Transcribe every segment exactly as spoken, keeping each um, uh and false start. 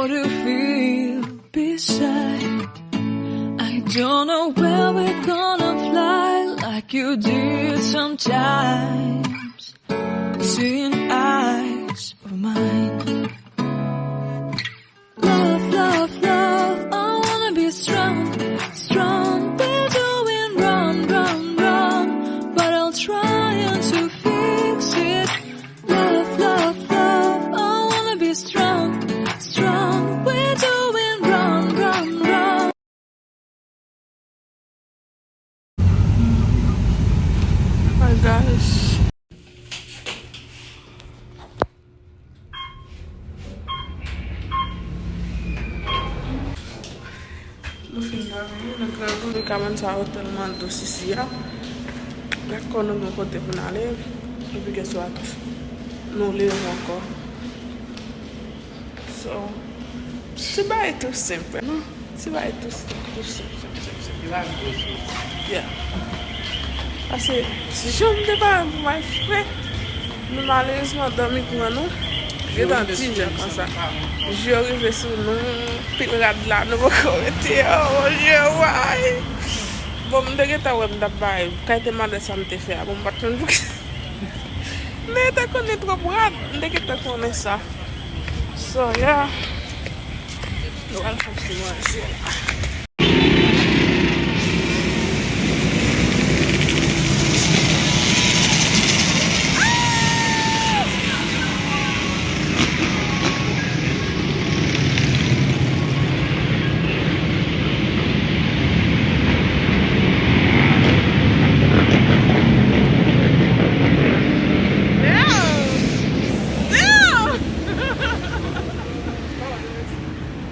to feel beside. I don't know where we're gonna fly like you did sometimes. Seeing eyes of mine. Love, love, love, I wanna be strong, strong. We're doing wrong, wrong, wrong, but I'll try to fix it. Love, love, love, I wanna be strong, strong. We're doing wrong, wrong, wrong. My gosh. Nou fin dòmi, nou grangou, kabann sa yo tèlman dous isi a. Dakò, nou gen kote pou n ale, epi gen swa tou, nou leve ankò. So, ti bagay tou senp, non? Ti bagay tou senp, tou senp, senp, senp, senp. Li pa vin tou senp. Yeah. Paske, si jan m te pare pou m al fè, nou malerezman dòmi pran nou. Gentan di jan konsa. Je yo rive sou nou, pil rad la, nou poko rete. Oh, mon Dieu, why? Bon, m te gentan wè m t ap bay, kalite malè sa m te fè a. Bon, m pa t konn pou ki. M te gentan konnen twòp rad, m te gentan konnen sa. So, yeah. Nou al fè ti manje la.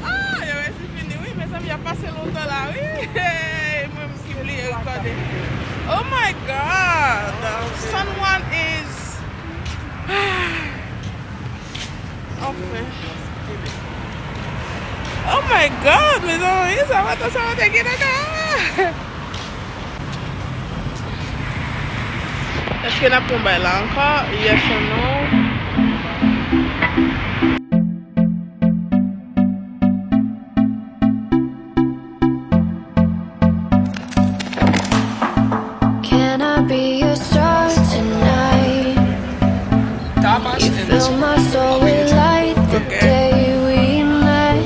Ah, yo resi fini, wi, mezanmi, y ap pase lontan la, wi. Hey, mwen menm ki bliye rekòde. Oh my God! Someone is Anfen. Oh my God, mezanmi, sa pa t, sa pa t gen nan ka. Èske n ap pran bay la ankò? Yes or no? Can I be your star tonight? You fill my soul with light the day we met.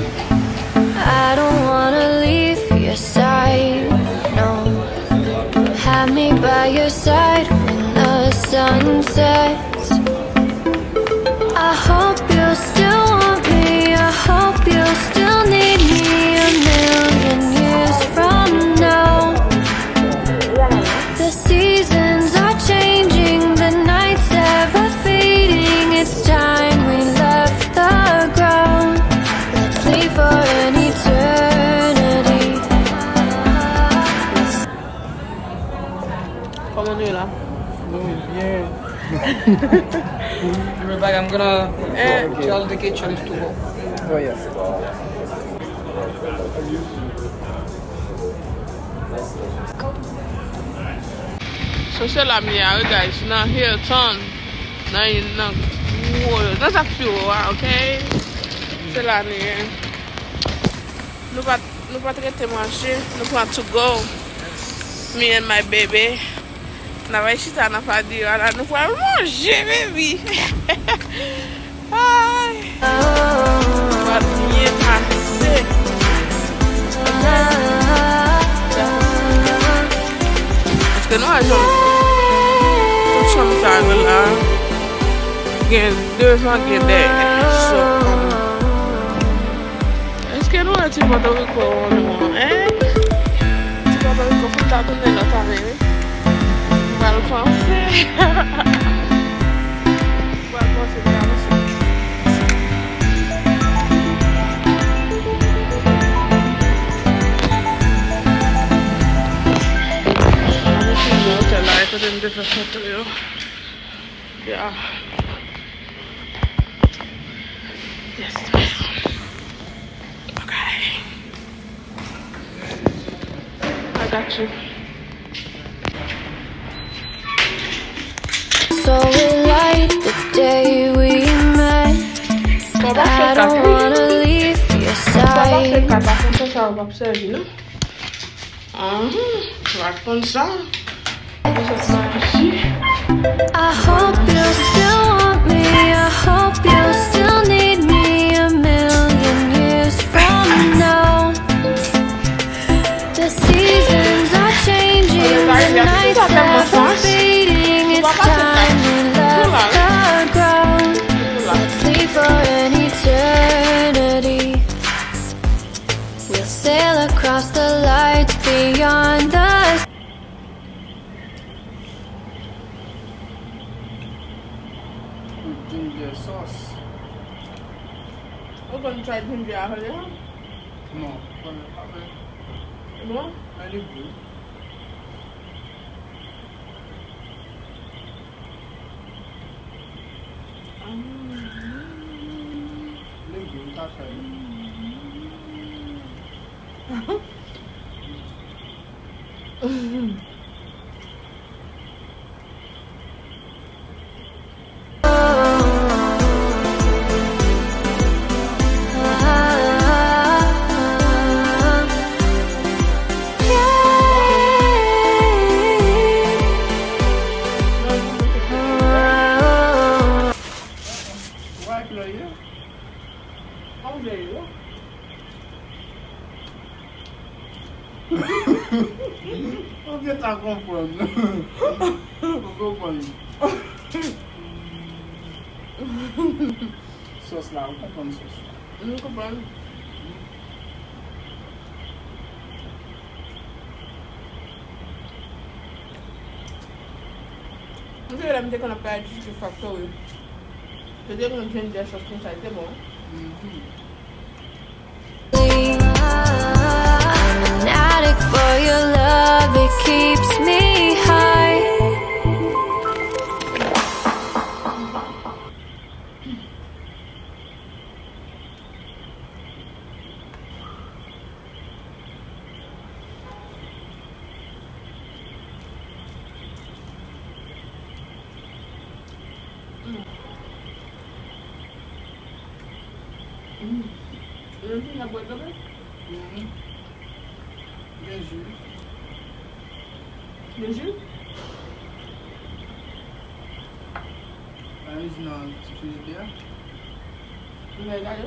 I don't wanna leave your side, no. Have me by your side when the sun sets. I hope you still want me. I hope you still need me a million years from now. The seasons are changing, the nights ever fading. It's time we left the ground. Let's leave for an eternity. Kòman nou ye la? Nou byen. Everybody, I'm gonna tell the kitchen is too hot. Oh, yeah. So, se la m ye a, wi, guys, nan Hilton, nan, nan gwo, nan sa k pi wo a, ok? Se la nou ye. Nou pa Nou pa t rete manje, nou pran to go. Me and my baby. N ap al chita nan patio a la, nou pral manje, baby. Ay. Nou pral byen pase. Èske nou wè jan tout chanm sa yo la? Gen devan, gen dèyè. So, Èske nou wè ti Pòtoriko nou an, en? Ti Pòtoriko, fò n ta tounen lòt ane, wi. M pral panse. M pral panse, m pral panse. Ane fini otèl la, e kote m te fè foto yo. Yeah. Yes, ma'am. Okay. I got you. So we light the day we met. I don't wanna leave Ka pa kontan sa, w p ap sèvi, non? Mhm, w ap konn sa. Sa maji. I hope you still want me. I hope you still need me a million years from now. The seasons are changing, the nights are fading. It's time we left the ground. Let's leave for an eternity. We'll sail across the lights beyond the Ginger sauce. Ou konn try ginger a fè deja? Non, konnen pa men. Bon? Men li gou. Li gou, m ka fè l. Ou gentan konprann. Ou konprann. Sòs la, ou konprann sòs la. M konprann. M te lè m te konn ap pale Chicken Factory. Yo te konn ginger sauce konsa, li te bon. Mhm. I'm an addict for your love, it keeps me high. Mm. Mm. Ou fin ap bwè dlo vre? Mhm. Gen ji. Gen ji? Gen ji nan ti frijidè a. M gade.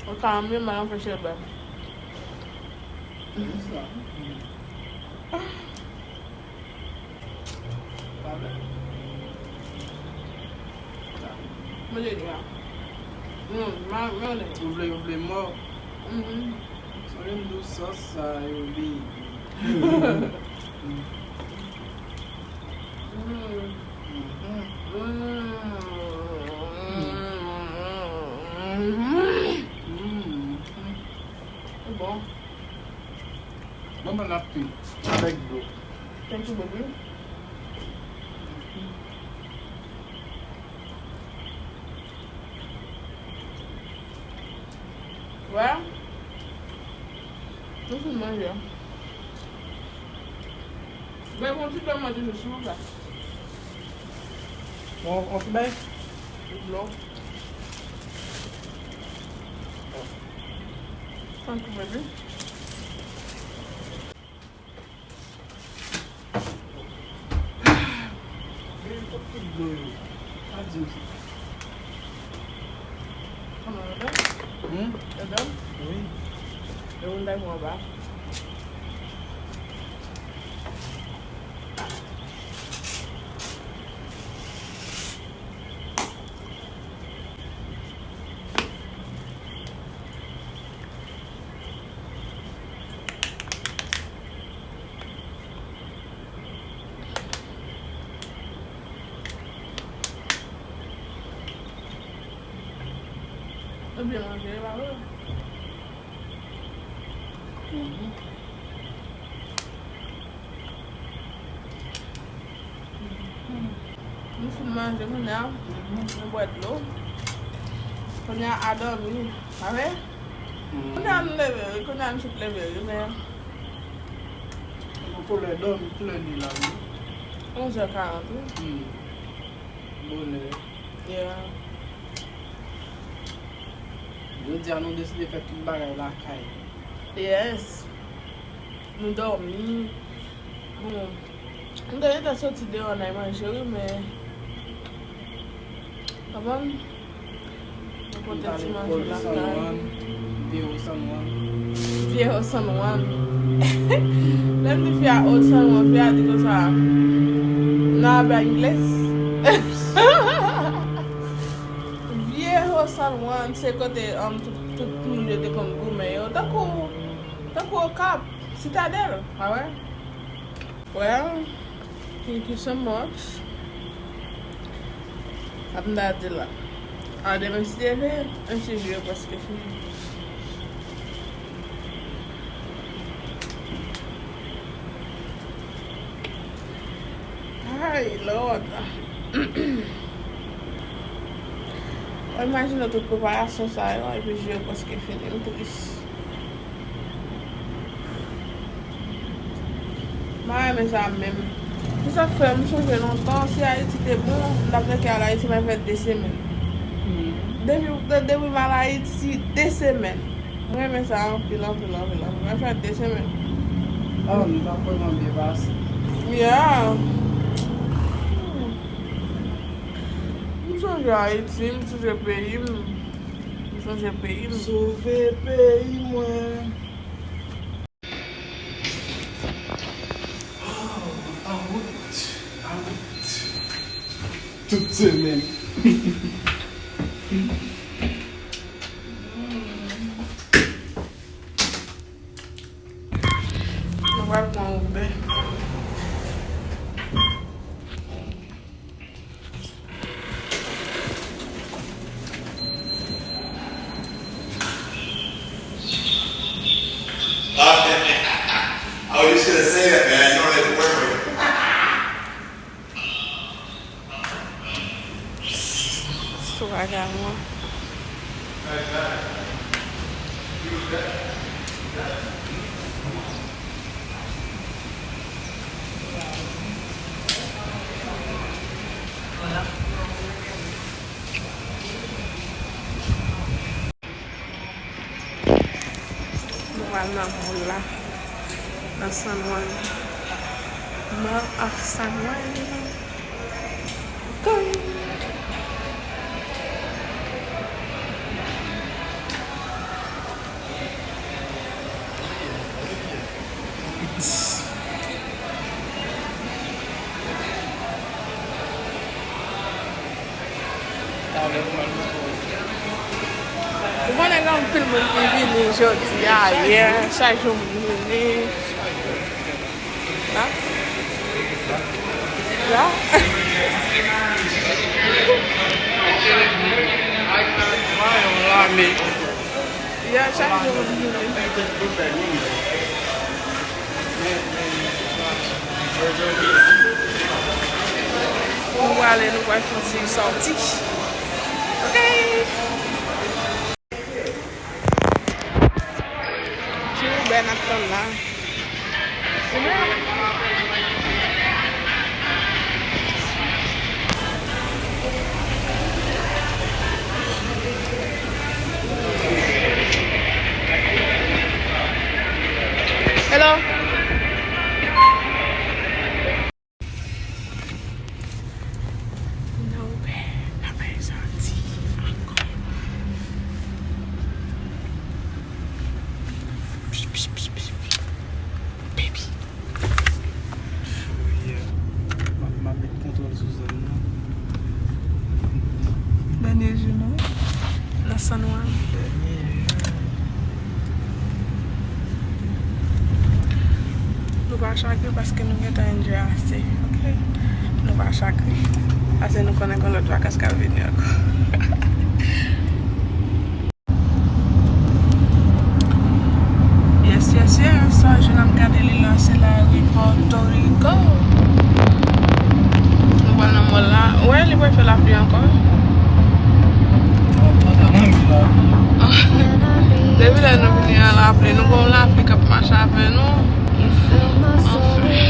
Ou ka anmye mal anfè chèlbè. Mwen te di a. Non, ma, ma, ou vle, ou vle mò. Mhm. Sonje m di w sòs sa yo, baby. Mm. Mm. Bon. Bon, mwen ap fin avèk dlo. Thank you, baby. Wè. Nou fin manje. Bay mwen yon ti dlo manje sou, silvouplè. Yon, yon ti bay? Dlo. Thank you, baby. Gen yon kòp tout dlo yo. Pa di m sa. Kòman yo bèl? Hmm? Yo bèl? Wi. Yo moun bay pou anba. Ou byen manje, e pa vre? Mhm. Nou fin manje kounye a, nou bwè dlo. Kounye a, a dòmi. Pa vre? Mhm. Kounye a nou leve, wi, kounye a nou sot leve, wi, men. Nou Pou lè dòmi, pou lè li la, wi. Onz è karant, wi. Hmm. Bonè. Yeah. Jodi a, nou deside fè tout bagay lakay. Yes. Nou dòmi. Bon, m te gentan soti deyò, n al manje, wi, men Konprann? Mwen pote ti manje lakay. Viejo San Juan. Viejo San Juan. Lè m di fi a Old San Juan, fi a di konsa, "No habla inglés." Viejo San Juan, se kote, um, tout, tout moun yo te konn goumen yo. Tankou, tankou Okap, Sitadèl, pa vre? Well, thank you so much. Ap m ta di la. A, demen si Dye vle, menm si jou yo prèske fini. Ay, Lord. Ou imajine tout preparasyon sa yo, epi jou yo prèske fini, m tris. M pa renmen sa menm. Se sa k fè m sonje lontan, si Ayiti te bon, m t ap rete al Ayiti, mwen fè de semèn. Hmm. Depi, de-, depi m al Ayiti, de semèn. M renmen sa anpil, anpil, anpil, anpil. Mwen fè de semèn. Ah, nou t ap vrèman byen pase. Yeah. M sonje Ayiti, m sonje peyi m. M sonje peyi m. Sove peyi mwen. Oh, a wout, a wout. Tout semèn. Nou pral pran Uber. I was just gonna say that, man. I know that word. Swa gaman. Nou pral nan mall la, nan San Juan. Mall of San Juan. Ou konnen gen anpil moun ki vini jodi a, yè, chak jou moun vini. Ha? Ya? Mwen yon lame. Ya, chak jou moun vini. Nou prale, nou pral fè yon ti sòti. Ok. Ti Uber n ap tann la. Hello. No bad, pa bay santi ankò. Psh, psh, psh, psh, psh. Baby. Fou, yeah. M ap, m ap met kontwòl sou zòn nan. Dènye jou nou. Nan San Juan. Nou pa chagren paske nou gentan enjoy ase, ok? Nou pa chagren. Paske nou konnen gen lòt vakans k ap vini ankò. Yes, yes, yes. Sa, jan n ap gade li la, se lari Pòtoriko. Nou pral nan mall la. Wè, li pral fè lapli ankò. Depi lè nou vini an lapli, nou gon lapli k ap mache avè nou. Anfen.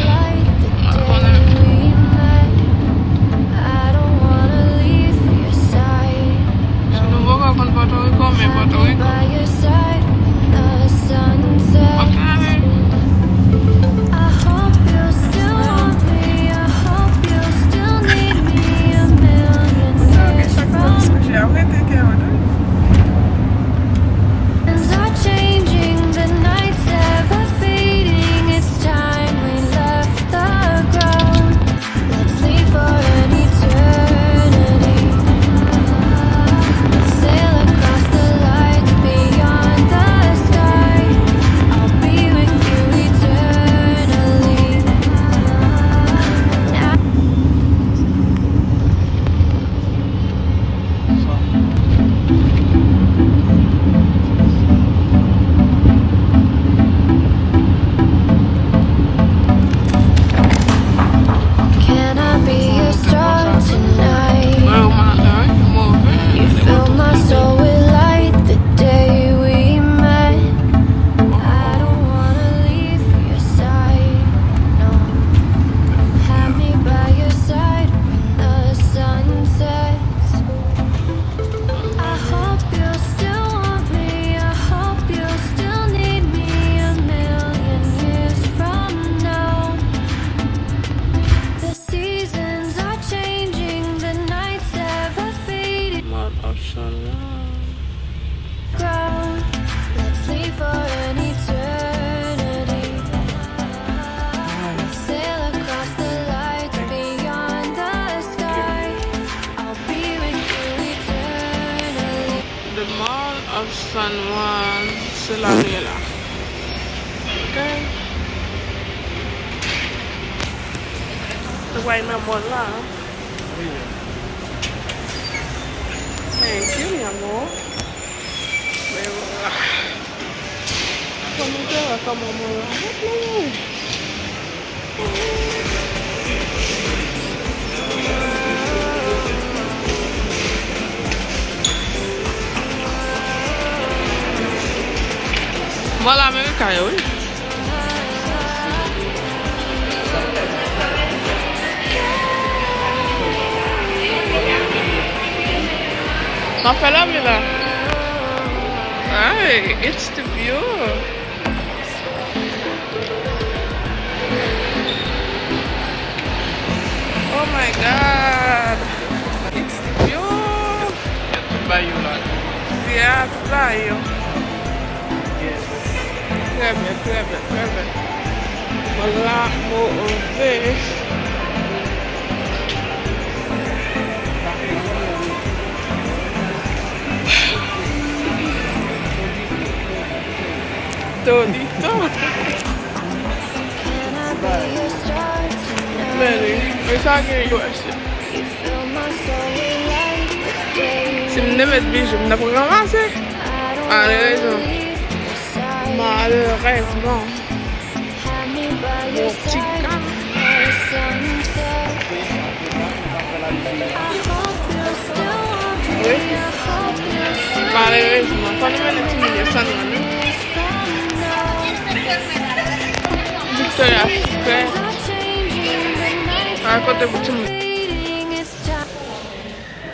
One, se la nou ye la. Ok. Nou pral nan mall la. Thank you, mi amor. Mwen la. Kòman te wè kòman mall la ret, mezanmi? Mall Amerika yo, wi. M ap fè love la. Ay, it's the view. Oh my God. It's the view. Tout ba yo la. Yeah, tout ba yo. Yes. Trè byen, trè byen, trè byen. Mwen la move. Todito. Men wi, men sa gen U S A. Si m te met bijou, m t ap ranmase. Malerezman. Malerezman. Yon ti ka. Wi. Malerezman, fò nou mennen timoun yo san nou menm. Victoria Secret. A kote pou timoun.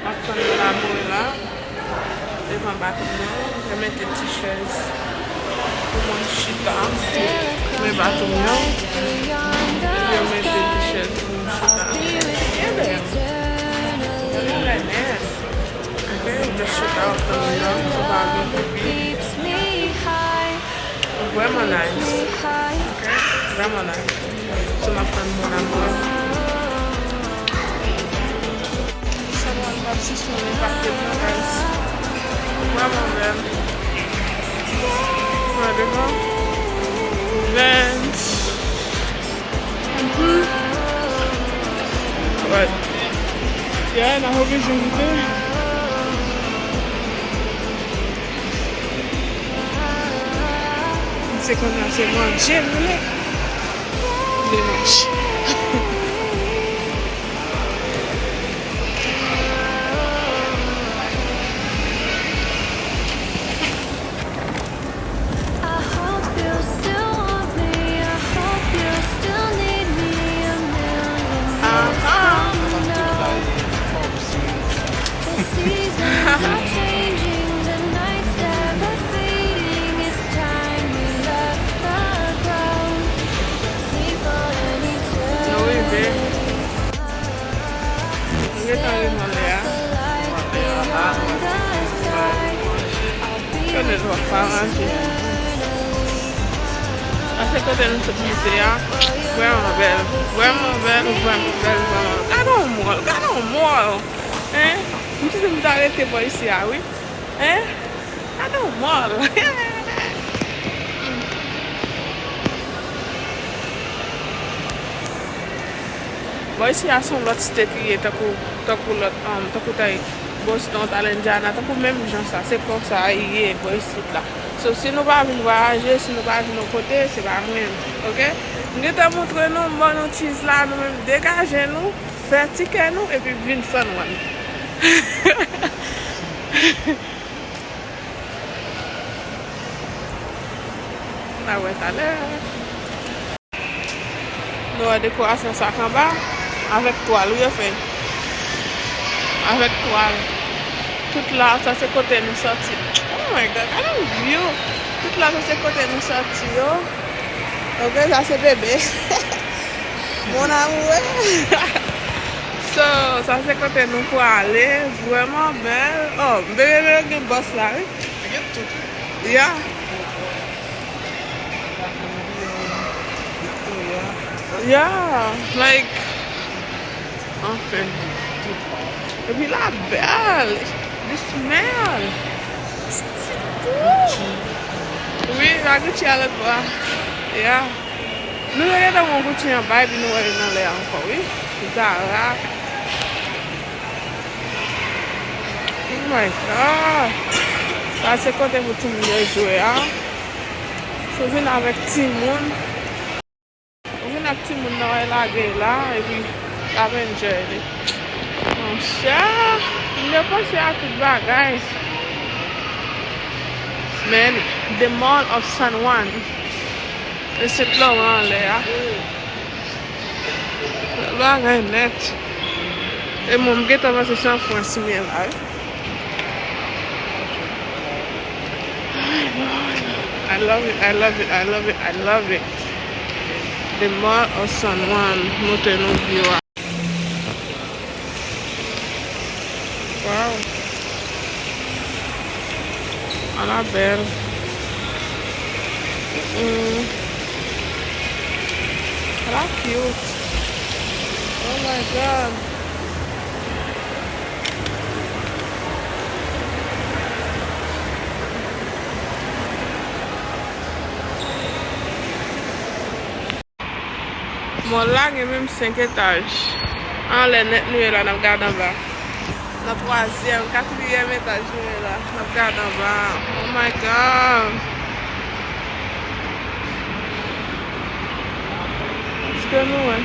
M ap tann laboure la. Devan baton nan, yo mete ti chèz pou moun chita. Men baton yo, yo mete ti chèz pou moun chita. Byen bèl. Byen bèl. Ok, just chita, w ap tann nan, se pa gen pipi. Vrèman nice. Ok, vrèman nice. So, m ap tann moun ap mwen. San Juan pa t sispann enpakte m non, guys. Vrèman bèl. Wè devan. Vans. Mhm. But, yeah, n a oblije moute. Se konsa se manje m vle. Vle manje. Nou rive. Nou gentan rive anlè a. Gade lòt pa ranje. Pase kote nou sot monte a. Vrèman bèl. Vrèman bèl, vrèman bèl, vrèman. Gade yon mall, gade yon mall. Hein? M ti di m ta rete bò isi a, wi. Hein? Gade yon mall. Bò isi a se yon lòt state li ye, tankou, tankou lòt, um, tankou tay Boston, tal Indiana, tankou menm jan sa. Se konsa li ye, bò isit la. So, si nou pa vin vwayaje, si nou pa vin yon kote, se pa mwen, ok? M gentan montre nou, m ban nou cheese la, nou menm degaje nou, fè tikè nou, epi vin San Juan. N a wè talè. Nou wè dekorasyon sa k anba, avèk twal, wi, yo fè. Avèk twal. Tout la, sa se kote nou sòti. Oh my God, gade yon view. Tout la, sa se kote nou sòti yo. Ok, sa se bebe. Mon amour. So, sa se kote nou prale. Vrèman bèl. Oh, bebe, bebe gen bòs la, wi. Li gen tout. Yeah. Yeah, like, anfen. Epi la bèl. Li smell. Wi, la Gucci a lòt bò a. Yeah. Nou te gentan wè Gucci anba, epi nou wè l nan lè a ankò, wi. Zara. Oh my God. Sa se kote pou timoun yo jwe a. Si w vin avèk timoun, ou vin ak timoun nan, w lage la, epi l ap enjoy li. Monchè, m depanse a tout bagay. Men, the Mall of San Juan. E se plan anlè a. Bagay nèt. E mwen, m gentan panse se an Frans m ye la, wi. I love it, I love it, I love it, I love it. The Mall of San Juan, montre nou view a. Wow. A la bèl. Mm-mm. A la cute. Oh my God. Mall la gen menm senk etaj. Anlè nèt nou ye la, n ap gade anba. Nan twazyèm, katriyèm etaj nou ye la, n ap gade anba. Oh my God! Èske nou wè?